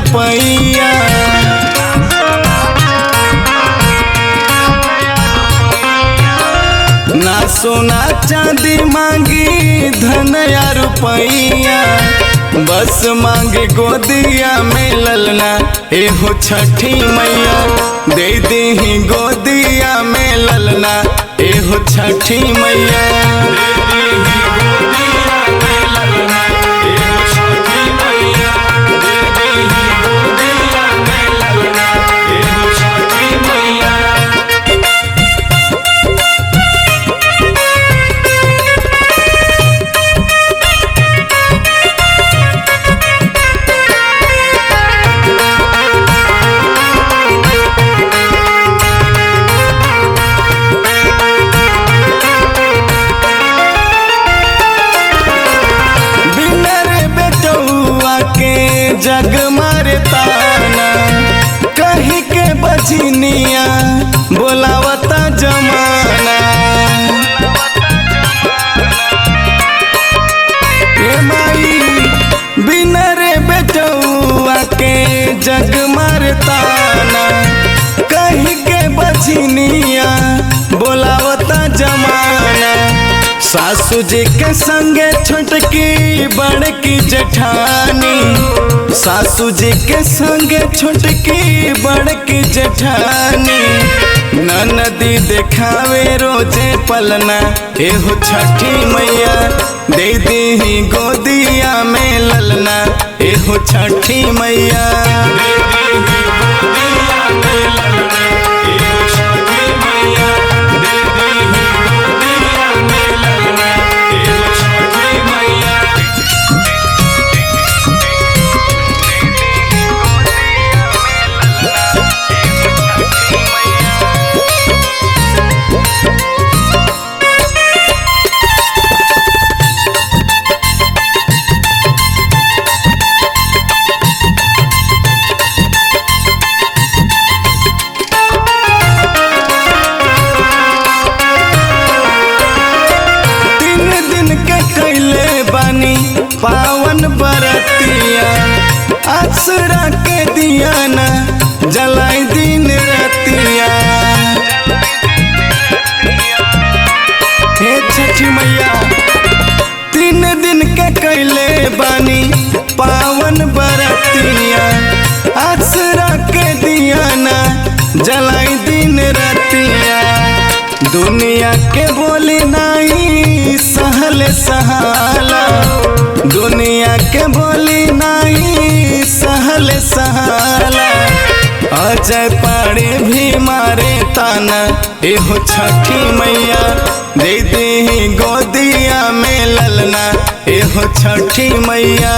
रुपैया। ना सोना चांदी मांगी धन या रुपैया, बस मांगे गोदिया में ललना एहो छठी मैया। दे दीही गोदिया में ललना एहो छठी मैया। दे दीही गोदिया में ललना एहो छठी मैया। दे दीही गोदिया में ललना एहो छठी मैया। बिना रे बेटौआ के जग मारे ताना, कहीं के बजनिया बोलावता जमाना। ए माई बिना रे बेटौआ के जग मारे ताना, कहीं के बजनिया बोलावता जमाना। सासू जी के संगे छोटकी बड़की जेठानी, सासू जी के संगे छोटकी बड़की जेठानी। ननदी देखावे रोजे पलना एहो छठी मैया। दे दीही गोदिया में ललना एहो छठी मैया। दे दीही गोदिया में ललना एहो छठी मैया। दे दीही गोदिया में ललना एहो छठी मैया। तीन दिन के कैले बानी पावन बरतिया, आसरा के दिया ना जलाई दिन रतिया। हे छठी मैया तीन दिन के कैले बानी पावन बरतिया, आसरा के दिया ना जलाई दिन रतिया। दुनिया के बोली नहीं सहल सहाला, दुनिया के बोली नहीं सहल सहाला। अजय पाड़े भी मारे ताना एहो छठी मैया। दे दीही गोदिया में ललना एहो छठी मैया।